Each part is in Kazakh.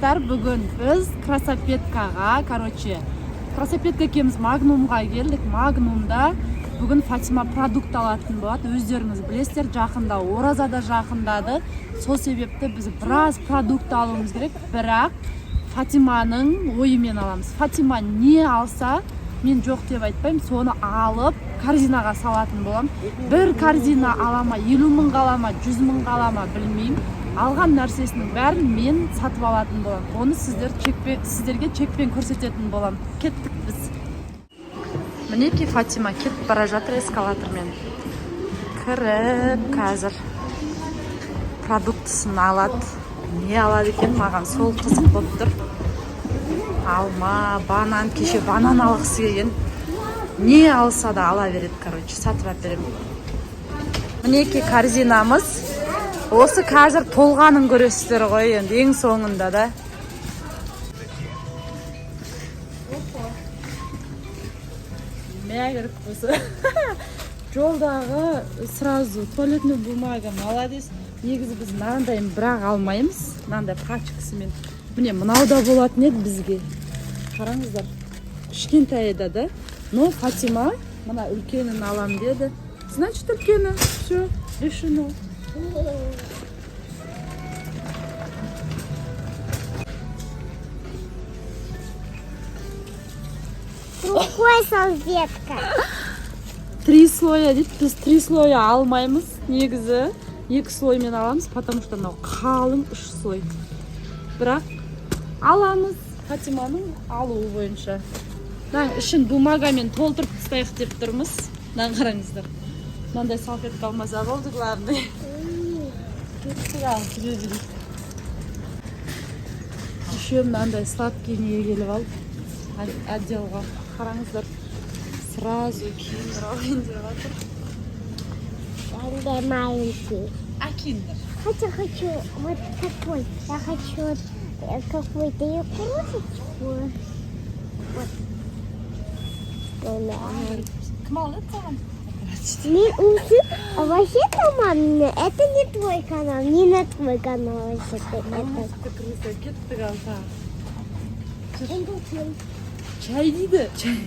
Достар, бүгін біз Красопеткаға, короче, Красопетка екеуміз Магнумға келдік. Магнумда бүгін Фатима продукт алатын болады. Өздеріңіз білесіздер, жақында ораза да жақындады. Сол себепті біз біраз продукт алуымыз керек, бірақ Фатиманың ойымен аламыз. Фатима не алса, мен жоқ деп айтпаймын, соны алып корзинаға салатын боламын. Бір корзина ала ма, 50 мыңға ала ма, 100 мыңға ала ма, білмеймін. Алған нәрсесінің бәрін мен сатып алатын боламын. Оны сіздер чекпен, сіздерге чекпен көрсететін боламын. Кеттік біз. Мінекей, Фатима кетіп бара жатыр эскалатормен. Кіріп, қазір продуктысын алады. Не алады екен, маған сол қызық болып тұр. Алма, банан, кеше банан алғысы келген. Не алса да ала береді, короче, сатып алып беремін. Мінекей, корзинамыз. Осы қазір толғанын көресіздер ғой енді ең соңында да. Мә, керек болса. Жолдағы сразу туалетный бумага, молодец. Негізі біз мынандайын бірақ алмаймыз. Мынандай пачкасымен. Міне, мынау да болатын еді бізге. Қараңыздар. Кішкентайы да да. Но Фатима мына үлкенін алам деді. Значит, үлкені. Все, решено. Другой салфетка. Три слоя дейді. Біз три слоя алмаймыз негізі. Екі слоймен аламыз, потому что мынау қалың, үш слой. Бірақ аламыз Фатиманың алуы бойынша. Мынаның ішін бумагамен толтырып тастайық деп тұрмыз. Мынаны қараңыздар. Мынандай салфетка алмаса болды, главный. Кеттік, ал, жүре берейік. Еще мынандай сладкий неге келіп алып отделға. Қараңыздар, сразу киіндір алайын деп жатыр. Андай маленький. Әкиіндір. Хотя хочу вот такой. Я хочу вот какую-то игрушечку. Вот. Да. Кім алды саған? Не, а вообще-то, мам, это не твой канал, не на твой канал вообще-то это. Круто, кеттік, ал, тағы. Енді сен. Чай дейді. Чай.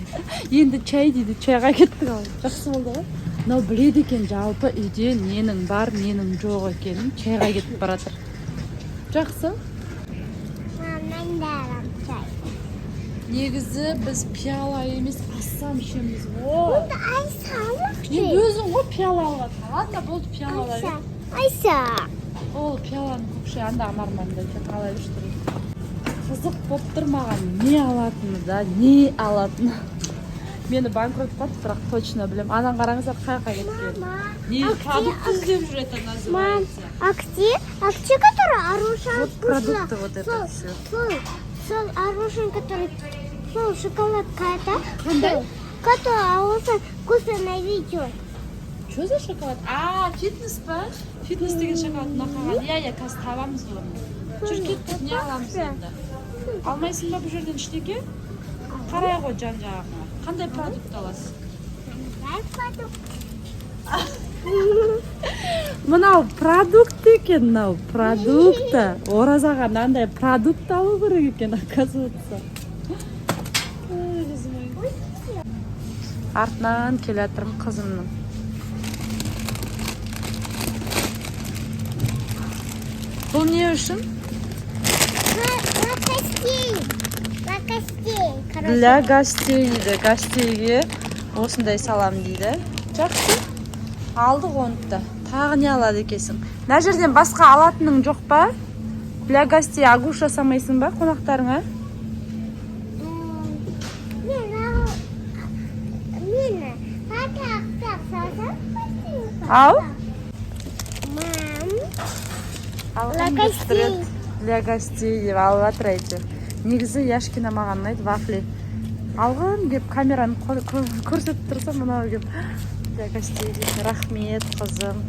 Енді чай дейді. Чайға кеттік, ал. Жақсы болды ғой. Мынау біледі екен жалпы үйде ненің бар, ненің жоқ екенін. Чайға кетіп бара жатыр. Жақсы. Мам, мен де алам чай. Негізі біз пиала емес, ассам ішеміз ғой. Онда Айса алып. Енді өзің ғой пиала алып жатқан. Ладно, болды, пиала ала бер. Айса. Айса. Ол пиаланы көк шай андағы нормально екен, ала берші тұр. Қызық болып тұр маған не алатыны да, не алатыны. Мені банкрот қылады, бірақ точно білемін. Ананы қараңыздар, қай жаққа кеткен. Мама. Не А где- продукт іздеп жүр, это Мам, называется. а где который Арушан Вот продукты, вот это Сол, всё. сол, сол Арушан, который, сол шоколадка это. Қандай? Сол, который Арушан вкусно на видео. Что за шоколад? А, фитнес па? Фитнес деген шоколад ұнап. Иә, қазір табамыз оны. Жүр, кеттік, не аламыз енді? Алмайсың ба бұл жерден ештеңе? Қарай ғой жан жағыңа. Қандай продукт аласың? Дай продукт. Мынау продукт екен, мынау продукты. Оразаға мынандай продукт алу керек екен, оказывается. Ой, қызым ай. Артынан келе жатырмын қызымның. Бұл не үшін? Для гостей. Для гостей. Короче. Для гостей дейді. Гостейге осындай салам дейді. Жақсы. Алдық оны да. Тағы не алады екенсің? Мына жерден басқа алатының жоқ па? Для гостей агуш жасамайсың ба қонақтарыңа? Мен мен так салсам. Ау? Мам. Алғым Для келіп тұр еді. гостей. Для гостей деп алып жатыр әйтеуір. Негізі Яшкина маған ұнайды, вафли. Алғым келіп, камераны көрсетіп тұрса, мынау келіп для гостей дейді. Рахмет, қызым.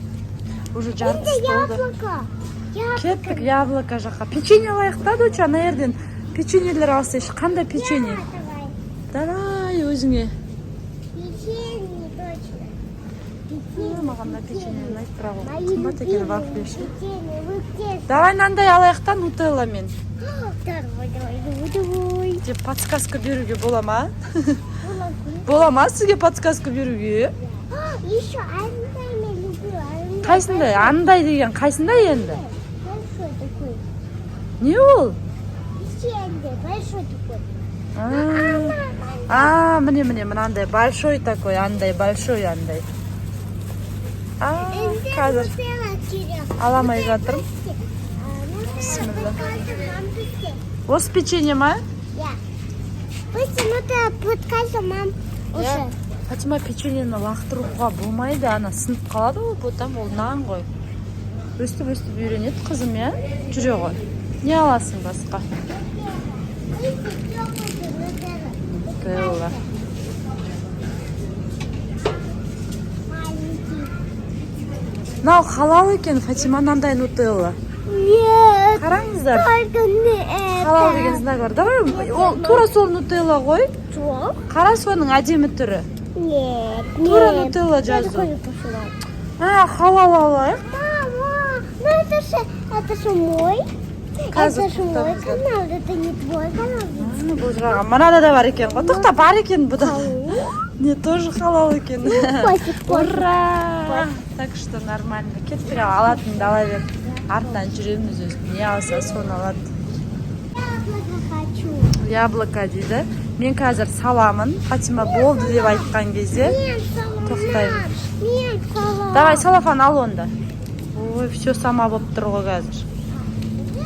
Уже жартысы толды. Яблоко. Яблоко. Кеттік яблоко жаққа. Печенье алайық та, доча, ана жерден печеньелер алсайшы. Қандай печенье? Давай. Давай өзіңе. Печенье точно. Печенье. Маған мына печенье ұнайды, бірақ ол Мои қымбат екен, любимые вафли ше. печенье, вы где? Давай мынандай алайық та нутелламен. Давай, давай, давай, давай. Деп подсказка беруге бола ма? Бола ма сізге подсказка беруге? Еще андай мен люблю. Андай. Қайсындай? Андай деген қайсындай енді? Большой такой. Не ол? Печенье, большой такой. А, міне, міне, мынандай большой такой, андай большой, андай. А, қазір ала алмай жатырмын. Бисмилла. Осы печенье ма? Иә. Быстро, мам. Иә. Фатима, печеньені лақтыруға болмайды, ана сынып қалады ғой, потом, ол нан ғой. Өстіп өстіп үйренеді қызым, иә? Жүре ғой. Не аласың басқа? Нутелла. Маленький. Мынау халал екен, Фатима, мынандай нутелла. Нет, Қараңыздар. только не это. Халал деген знак бар. Давай, ол тура сол нутелла ғой. Что? Қара, соның әдемі түрі. Нет, Тура нет. нутелла Я жазу. такой пошла. А, халал алайық. Мама, ну это же мой. Қазір Это же мой тоқтаңыздар. канал, это не твой канал. Бұл жағы мынада да бар екен ғой. Тоқта, бар екен бұда. Не, тоже халал екен. Пофиг, пофиг. Ура! Так что нормально. Кеттік, ал, алатыныңды ала бер. Артынан жүреміз өзі. Не алса, соны алады. Яблоко хочу. Яблоко дейді. Мен қазір саламын. Фатима болды деп айтқан кезде Мен саламын. тоқтаймын. Мен саламын. Давай, салафан ал онда. Ой, все сама болып тұр ғой қазір. Я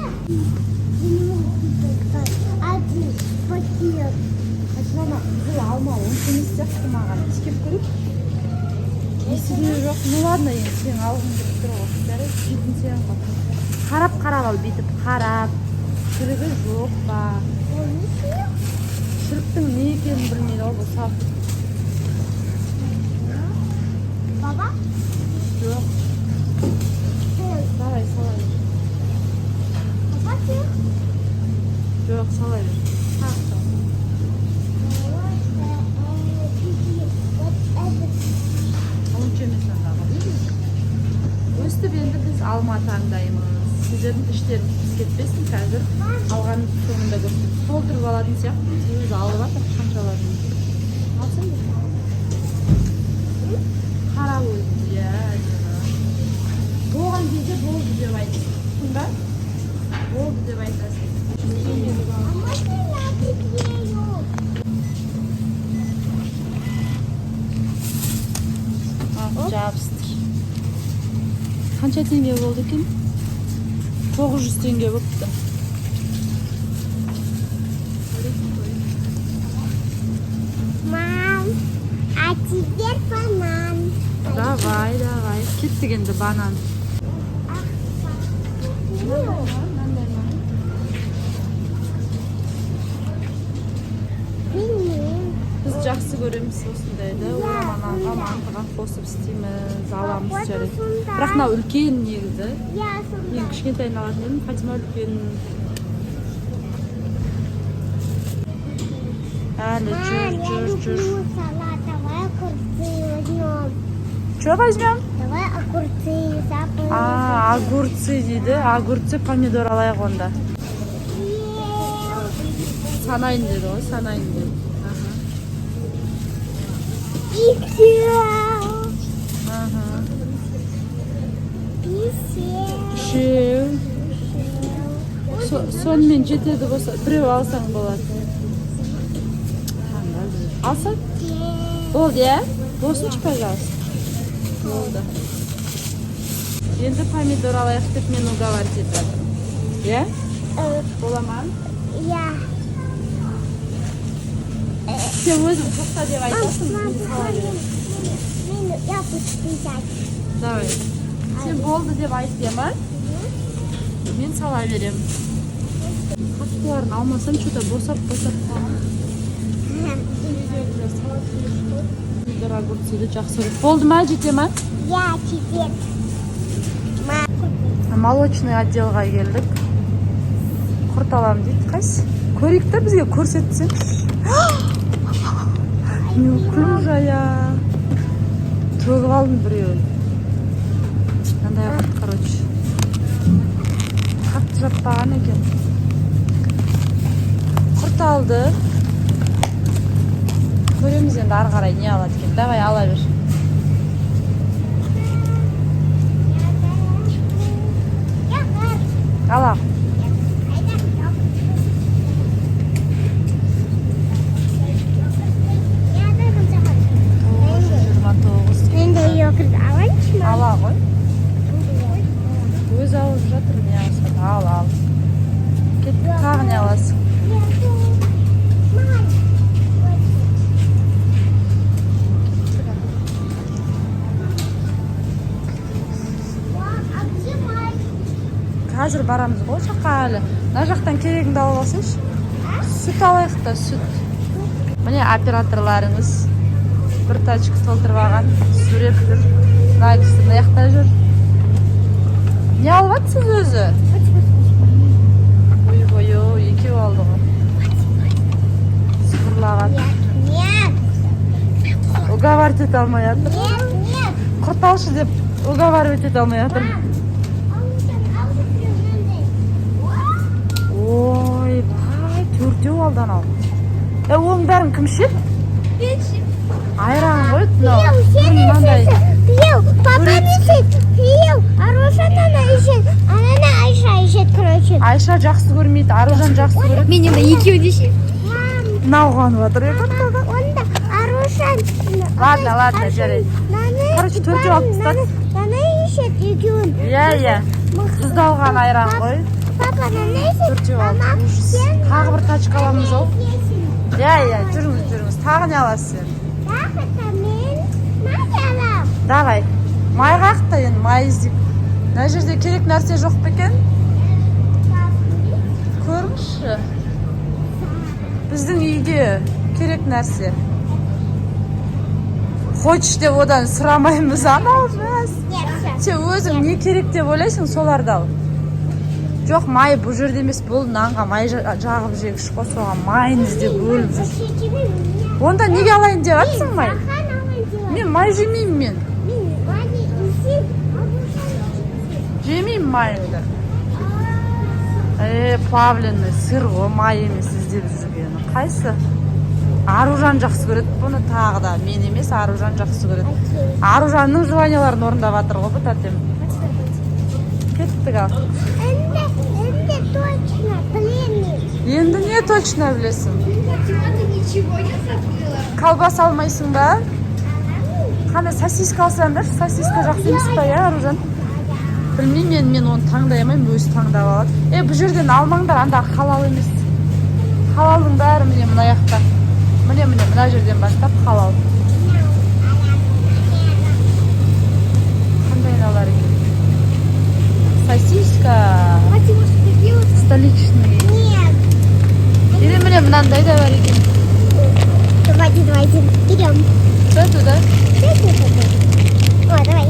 не могу достать. Один пакет. Фатима, бұл алма онша емес сияқты маған. Иіскеп көрейік. Иісі де жоқ. Ну ладно, енді сен алғың келіп тұр ғой. Жарайды, жейтін сен ғой. Қарап, қарап ал, бүйтіп қарап. Шірігі жоқ па? Шіріктің не екенін білмейді ғой бұл сап. Баба? Жоқ. Давай, сала бер. Баба, ты? Жоқ, сала бер. Тағы сал. Вот, вот этот. Онша емес андағы. Өстіп енді біз алма таңдаймыз. Сіздердің іштеріңіз пісіп кетпесін, қазір алған соңында көрсетеміз. Толтырып алатын сияқтымыз, өзі алып жатыр қанша алатынын. Алсаң да. Қарап өзің, иә, әдемі. Болған кезде болды деп айтасың ба? Болды деп айтасың. А можно я приклею? Ал, жабыстыр. Қанша теңге болды екен? 900 теңге болыпты. Мам, а теперь банан. Давай, давай. Кеттік енді банан. Ну, білмеймін. Біз жақсы көреміз осындайды. Орама нанға, мантыға қосып істейміз, аламыз, Вот жарайды. осындай. Бірақ мынау үлкен негізі. Я сондай. Мен кішкентайын алатын едім, Фатима үлкен. Әлі Мам, жүр, я жүр, жүр. люблю салат. Давай огурцы возьмем. Что возьмем? Давай огурцы, запах. А, огурцы дейді. Огурцы, помидор алайық онда. Санайын деді ғой, санайын деді. Аха. Бесеу. Аха. Бесеу. Үшеу. Сонымен жетеді болса, біреу алсаң болады. Таңда алсаң? Болды, иә? Болсыншы, пожалуйста. Болды. Енді помидор алайық деп мен уговаривать етіп жатырмын. Иә? Бола ма? Я. Сен өзің тоқта деп айтасың, Мам, мен сала беремін. мен, я буду писать. Давай. Сен болды деп айт, иә ма? Мен сала беремін. Қаттыларын алмасам, что-то босап босап қалған. Помидор, огурцы ды жақсы көреді. Болды ма, жете ма? Я теперь. Молочный отделға келдік. Құрт аламын дейді. Қайсы? Көрейік та, бізге көрсетсеңші. Неуклюжая. Төгіп алдым біреуін. Давай, не алады екен? Давай, ала бер. Йогурт. Ала. Қайда йогурт? Я 929. Мен де йогурт алайыншы ма? Ала ғой. Өзі алып жатыр, не алса да. Ал, ал. Кет, тағы не аласың? Май. А где май? Қазір барамыз ғой ол жаққа әлі. Мына жақтан керегіңді алып алсайшы. Сүт алайық та, сүт. Міне, операторларыңыз бір тачка толтырып алған, сурет жүр. Мына кісі мына жақта жүр. Не алып жатсыз өзі? Ойбой, ой, екеу алды ғой. Сыбырлаған. Нет, нет, Уговаривать ете алмай жатыр. Нет, нет. Құрт алшы деп уговаривать ете алмай жатыр. Мам, Ойбай, төртеу алды анау. Е, оның бәрін кім ішеді? Айран ғой мынау. Пил, сен Мынандай. ішесің. Пил, папа ішеді. Пил, Аружан ана ішеді. Ананы Айша ішеді, короче. Айша жақсы көрмейді, Аружан жақсы көреді. Мен енді екеуі де ішемін. Мам, Мынау қуанып жатыр екі ортада. онда Аружан. Ладно, ладно, жарайды. Наны, Короче, төртеу алып тастады. Наны ішеді екеуін. Иә. Тұздалған айран ғой. Папа, наны ішеді. Төртеу алды. Мама, Ужас. сен Тағы бір тачка аламыз ау. ішесің. Иә, жүріңіз, жүріңіз. Тағы не аласыз сен? Тағы да мен май аламын. Давай. Май қаяқта енді, май іздейік. Мына жерде керек нәрсе жоқ па екен? Көріңізші. Біздің үйде керек нәрсе. Хочешь деп одан сұрамаймыз анау мәз. Нет, все. Сен өзің не керек деп ойлайсың, соларды ал. Жоқ, май бұл жерде емес, бұл нанға май жағып жегіш қой, соған майын іздеп өліп жүр. Онда неге алайын деп жатсың май? Мен май жемеймін мен. Жемеймін майыңды. Е, плавленый сыр ғой, май емес іздеп жүргені. Қайсы? Аружан жақсы көреді бұны тағы да. Мен емес, Аружан жақсы көреді. Аружанның желанияларын орындап жатыр ғой бұл тәтем. Кеттік ал. Енді точно білемін. Енді не точно білесің? Фатима, ты ничего не забыла? Колбаса алмайсың ба? Қандай сосиска алсаңдаршы, сосиска жақсы емес па, иә, Аружан? Білмеймін енді, мен оны таңдай алмаймын, өзі таңдап алады. Е, бұл жерден алмаңдар, анда халал емес. Халалдың бәрі міне мына жақта. Міне, міне, мына жерден бастап халал. Қандай алар екен? Сосиска. Фатима, что ты делаешь? Столичный. Нет. Или міне мынандай да бар екен. Давайте, давайте, берем. Что да? О, давай.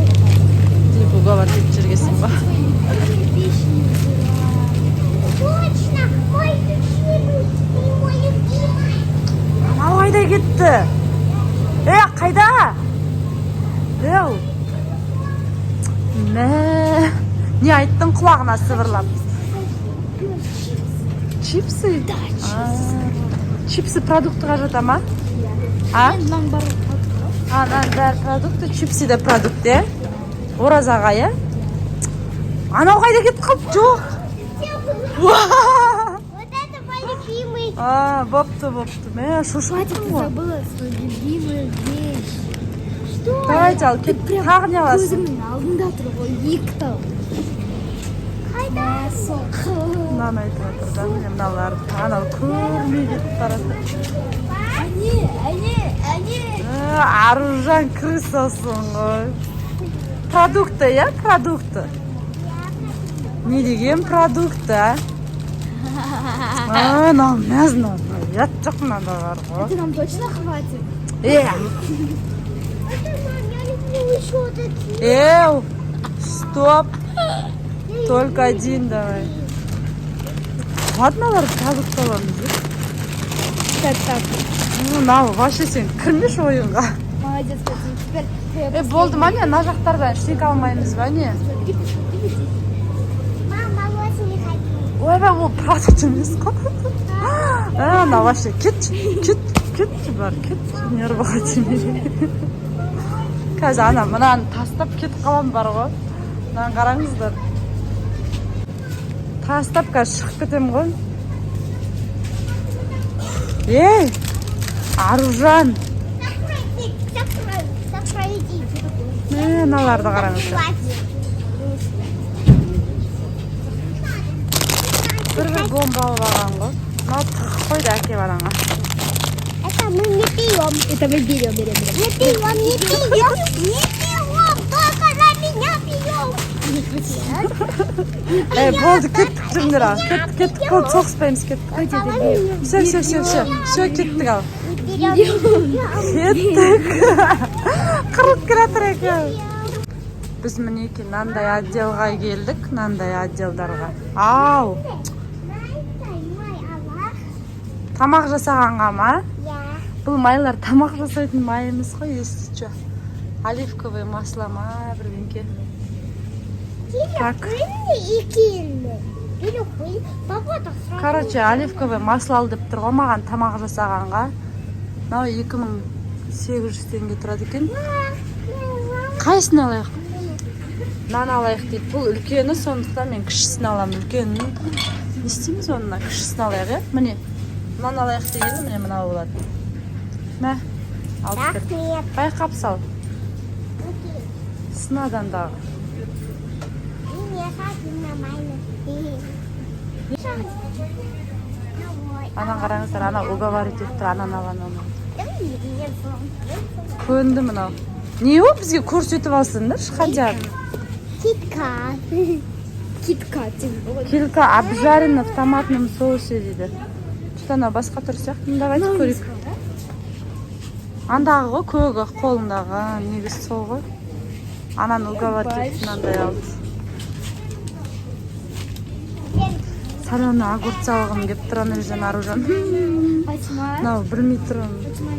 Деп уговор етіп жүргенсің ба? Вещи не взяла. Точно, мой любимый, мой любимый. Анау қайда кетті? Е, қайда? Еу. Мә. Не айттың құлағына сыбырлап? Чипсы? Да, А, чипсы продуктыға жата ма? А? Мынаның барлығы продукт. А, мынаның бәрі продукты, чипсы да продукт, иә? Оразаға, иә? Анау қайда кетіп қалды? Жоқ. Вот это мой любимый. А, бопты, бопты. Мә, шошып Фатима, кеттім ты ғой. забыла свою любимую вещь. Что? Давайте, ал, кет. Тағы не аласың? Көзімнің алдында тұр ғой, екі тал. Қайда? Соқыр. Мынаны айтып жатыр да, міне мыналарды. Анау көрмей кетіп бара жатыр. Әне, әне, әне. Ә, Аружан крысасың ғой. Продукты, иә, продукты. Не деген продукты, а? А, мынау мәз мынау. Ұят жоқ мынада бар ғой. Это нам точно хватит? Е, Это, мам, я люблю еще такие. Эу, стоп. Только один давай. Ладно, олар продукт аламыз, иә? Так, так. Ну, мынау вообще сен кірмеші ойынға. Молодец, Фатима. Теперь твоя Е, болды ма, не, мына жақтардан ештеңке алмаймыз ба, не? Посмотри, посмотри здесь. Мам, молочный хочу. Ойбай, ол продукт емес қой. А, мынау вообще кет, кет, Кетші, бар, кетші, нервыға тиме. Қазір ана мынаны тастап кетіп қаламын бар ғой. Мынаны қараңыздар. Тастап қазір шығып кетемін ғой. Ей, Аружан. Закрой, закрой, иди. Мә, мыналарды қараңыздар. Хватит. Бір бір бомба алып алған ғой. Мынау тығып қойды әкеп анаңа. Это мы не пьем. Это мы берем, берем, берем. Не пьем, не пьем, не пьем. Только за меня пьем. Ей, болды, кеттік, жүріңдер, ал. Кеттік, кеттік, болды, соғыспаймыз, кеттік. Все, все, все, все, все, кеттік, ал. Не берем. Кеттік. Қырылып келе жатыр екен. Біз, мінекей, мынандай отделға келдік, мынандай отделдарға. Ау, тамақ жасағанға ма? Бұл майлар тамақ жасайтын май емес қой, если че. Оливковое масло ма, бірдеңке. Так. Короче, оливковое масло ал деп тұр ғой маған тамақ жасағанға. Мынау 2800 теңге тұрады екен. Қайсысын алайық? Мынаны алайық дейді. Бұл үлкені, сондықтан мен кішісін аламын. Үлкенін не істейміз оны? Мына кішісін алайық, иә? Міне. Мынаны алайық дегені міне мынау болады. Мә, алып кет. Рахмет. Байқап сал. Сынадан дағы. Не хочу нормально. Ана қараңыздар, ана уговорить етіп тұр, ананы ал, ананы ал. Көнді мынау. Не ол, бізге көрсетіп алсындаршы хотя бы. Киткат. Киткат. Килька обжарена в томатном соусе дейді. Что-то анау басқа түр сияқты. Ну, давайте көрейік. Андағы ғой, көгі қолындағы, негізі сол ғой. Ананы уговорить етіп мынандай алды. Соленый огурцы алғым келіп тұр ана жерден, Аружан. Фатима. Мынау білмей тұрмын. Фатима.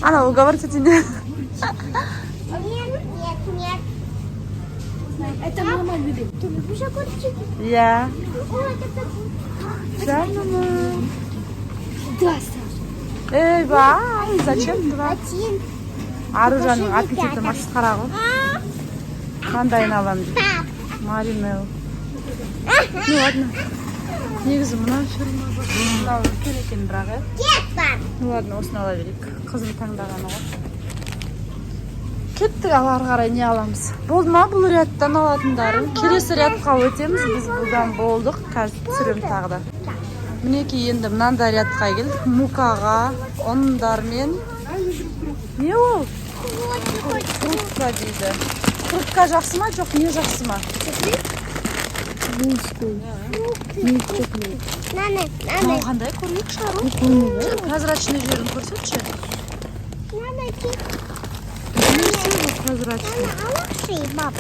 Ана уговорить етейін. Нет, нет, нет. Это мама любит. Ты любишь огурчики? Иә. О, это такой. Жаным. Да, Саша. Ей, бай, зачем два? Один. Аружанның аппетиті масқара ғой. Қандайын аламын дейді. Пап. Маринел. Ну ладно. Негізі мына фирма мынау үлкен екен бірақ, иә. Кет бар. Ну ладно, осыны ала берейік. Қызым таңдағаны ғой. Кеттік, ал ары қарай не аламыз? Болды ма бұл рядтан алатындарың? Келесі рядқа өтеміз. Біз бұдан болдық. Қазір түсіремін тағы да. Мінекей, енді мынандай рядқа келдік. Мукаға, ұндармен. Не ол? Крупка дейді. Крупка жақсы ма? Жоқ, не жақсы ма? Наны, Мынау наны. қандай, көрейікші, Ару? Прозрачный жерін көрсетші. Наны, кет. Несі бұл прозрачный? Наны, алақшы, бап.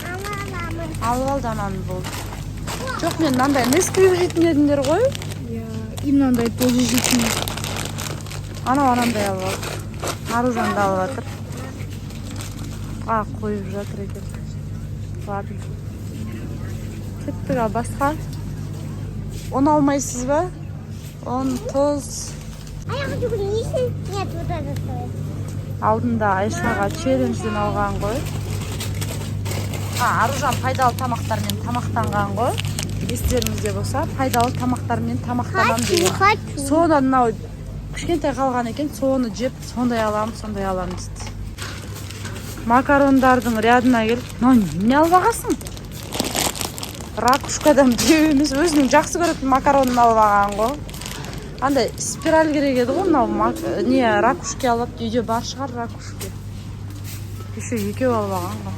Ала аламын. Алып алды ананы, болды. Жоқ, мен мынандай Несквик жейтін едіңдер ғой. Я и мынандай тоже жейтін. Анау анандай алып алды. Аружан да алып жатыр. А, қойып жатыр екен. Ладно. Кеттік, ал басқа. Ұн алмайсыз ба? Ұн, тұз. А я хочу клубничный. Нет, вот этот стоит. Алдында Айшаға челленджден алған ғой. А, Аружан пайдалы тамақтармен тамақтанған ғой. Естеріңізде болса, пайдалы тамақтармен тамақтанамын Хочу, деген. хочу. Соны мынау кішкентай қалған екен, соны жеп, сондай аламын, сондай аламын дейді. Макарондардың рядына келіп, мынау не алып алғансың? Ракушкадан біреу емес, өзінің жақсы көретін макаронын алып алған ғой. Андай спираль керек еді ғой, мынау не ракушки алып, үйде бар шығар ракушки. Еще екеу алып алған ғой.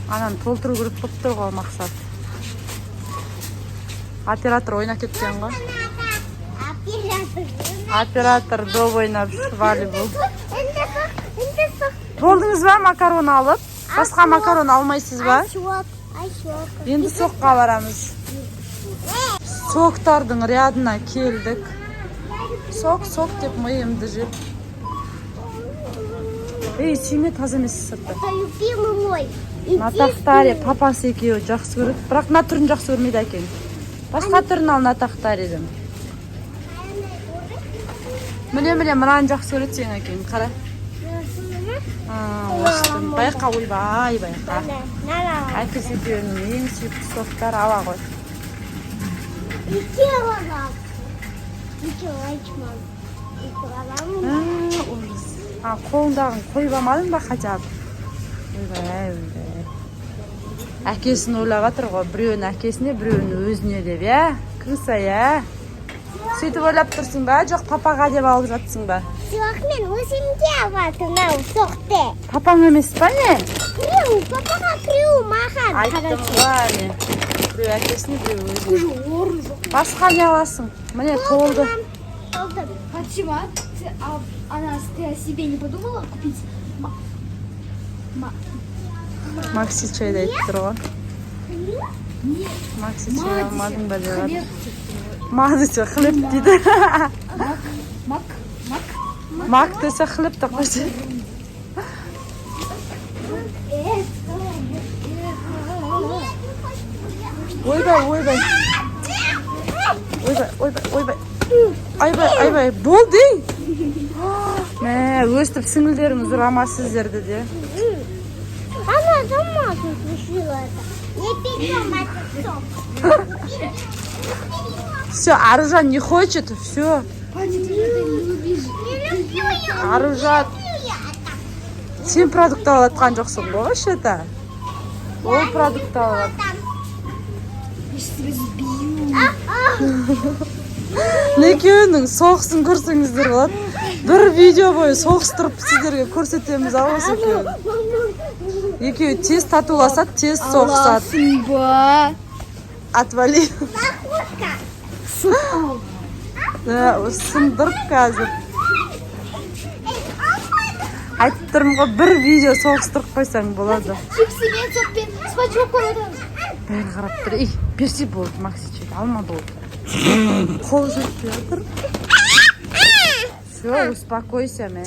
Ананы толтыру керек болып тұр ғой, мақсат. Оператор ойнап кеткен ғой. Оператор. Оператор доп ойнап жүр, волейбол. Енді соқ, енді соқ. Болдыңыз ба макарон алып? Басқа макарон алмайсыз ба? Ашок, ашок. Енді сокқа барамыз. Соктардың рядына келдік. Сок, сок деп миымды жеп. Ей, сүйме, таза емес сырты. Это любимый мой. Натахтари папасы екеуі жақсы көреді. Бірақ мына түрін жақсы көрмейді әкең. Басқа түрін ал Натахтариден. Міне, міне, мынаны жақсы көреді сенің әкең, қара. Осыны. Байқа, ойбай, байқа. Әкесі екеуінің ең сүйікті сорттары, ала ғой. Екеу алам. Екеу айтмам. Екеу аламын. А, ужас. А, қолыңдағын қойып алмадың ба хотя бы? Ойбай, ойбай. Әкесін ойлап жатыр ғой, біреуін әкесіне, біреуін өзіне деп, иә? Крыса, иә? Сөйтіп ойлап тұрсың ба? Жоқ, папаға деп алып жатсың ба? Жоқ, мен өзімге алып мынау соқты. Папаң емес па, не? Біреу папаға, біреу маған. Айттым ғой, не? Біреу әкесіне, біреу өзіне. Уже орын жоқ. Басқа не аласың? Міне, толды. Толды. Фатима, ты, а, она, ты о себе не подумала купить? Макси чайды айтып тұр ғой. Макси чай алмадың ба деп жатыр. Хлеб. Ма десе, хлеб дейді. Мак, мак, мак. Мак десе, хлеб деп қойса. Это. Ойбай, ойбай. Ойбай, ойбай, ойбай. Айбай, айбай, болды. Ей. Мә, өстіп сіңілдеріңіз ұра ма сіздерді де? Она сама тут решила это. Не берем этот сок. Все, Аружан не хочет, все. Пати, ты же это любишь. Не люблю я. Аружан, Люблю я это. сен продукт алып жатқан жоқсың ғой вообще-то. Ол продукт алып жатыр. Там. Я сейчас тебя сбью. Екеуінің соғысын көрсеңіздер болады. Бір видео бойы соғыстырып сіздерге көрсетеміз ау осы екеуін. Екеуі тез татуласады, тез соғысады. Аласың ба? Отвали. Лохушка. Да, сындырып қазір. Айтып тұрмын ғой, бір видео соғыстырып қойсаң болады. Чипсымен, сокпен, Спанч Боб көреді. Бәрі қарап тұр. Ей, берсе болды, Макси чайды, алма, болды. Қол жетпей жатыр. Все, успокойся, мә.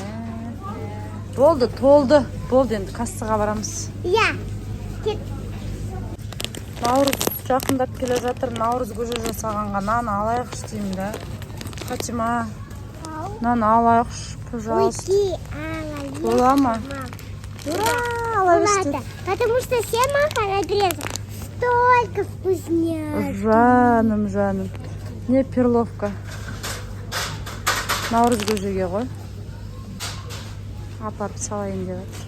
Болды, толды. Болды, енді кассаға барамыз. Я. Кет. Наурыз жақындап келе жатыр. Наурыз көже жасағанға нан алайықшы деймін да. Фатима, нан алайықшы, пожалуйста. Уйди, Алла. Бола ма? Ура, ала берші. Ладно, потому что все маған отрезал. Столько вкусняшек. Жаным, жаным. Не, перловка. Наурыз көжеге ғой. Апарып салайын деп жатыр.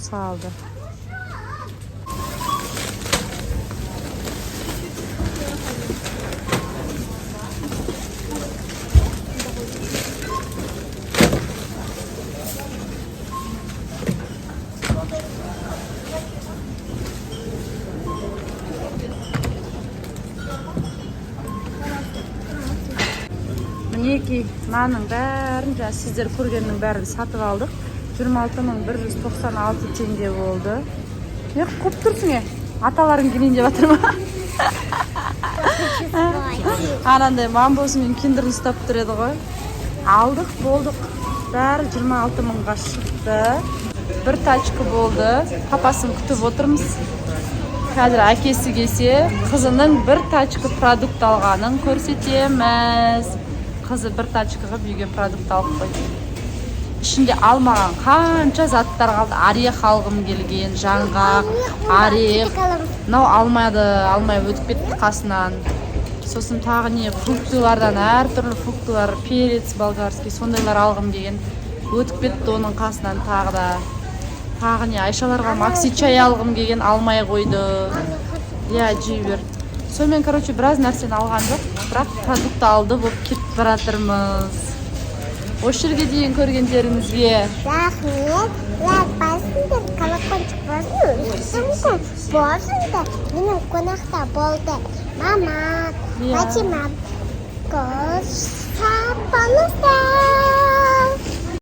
Салды. Мінекей, нанның бәрін, жаңа сіздер көргеннің бәрін сатып алдық. 26 196 теңге болды. Не қуып тұрсың, е? Аталарың келейін деп жатыр ма? Анандай мамбосы мен киндерін ұстап тұр еді ғой. Алдық, болдық. Бәрі 26 мыңға шықты. Бір тачка болды. Папасын күтіп отырмыз. Қазір әкесі келсе, қызының бір тачка продукт алғанын көрсетеміз. Қызы бір тачка қылып үйге продукт алып қойды. Ішінде алмаған қанша заттар қалды. Орех алғым келген, жаңғақ, орех. Мынау алмады, алмай өтіп кетті қасынан. Сосын тағы не, фруктылардан әртүрлі фруктылар, перец болгарский, сондайлар алғым келген. Өтіп кетті оның қасынан тағы да. Тағы не, Айшаларға макси чай алғым келген, алмай қойды. Иә, жей бер. Сонымен, короче, біраз нәрсені алған жоқ, бірақ продукт алды болып кетіп бара жатырмыз. Осы жерге дейін көргендеріңізге Рахмет. Лайк басыңдар, колокольчик басыңдар, мүмкін басыңдар. Менің қонақта болды. Мама, Иә. Фатима, қош сау болыңыздар.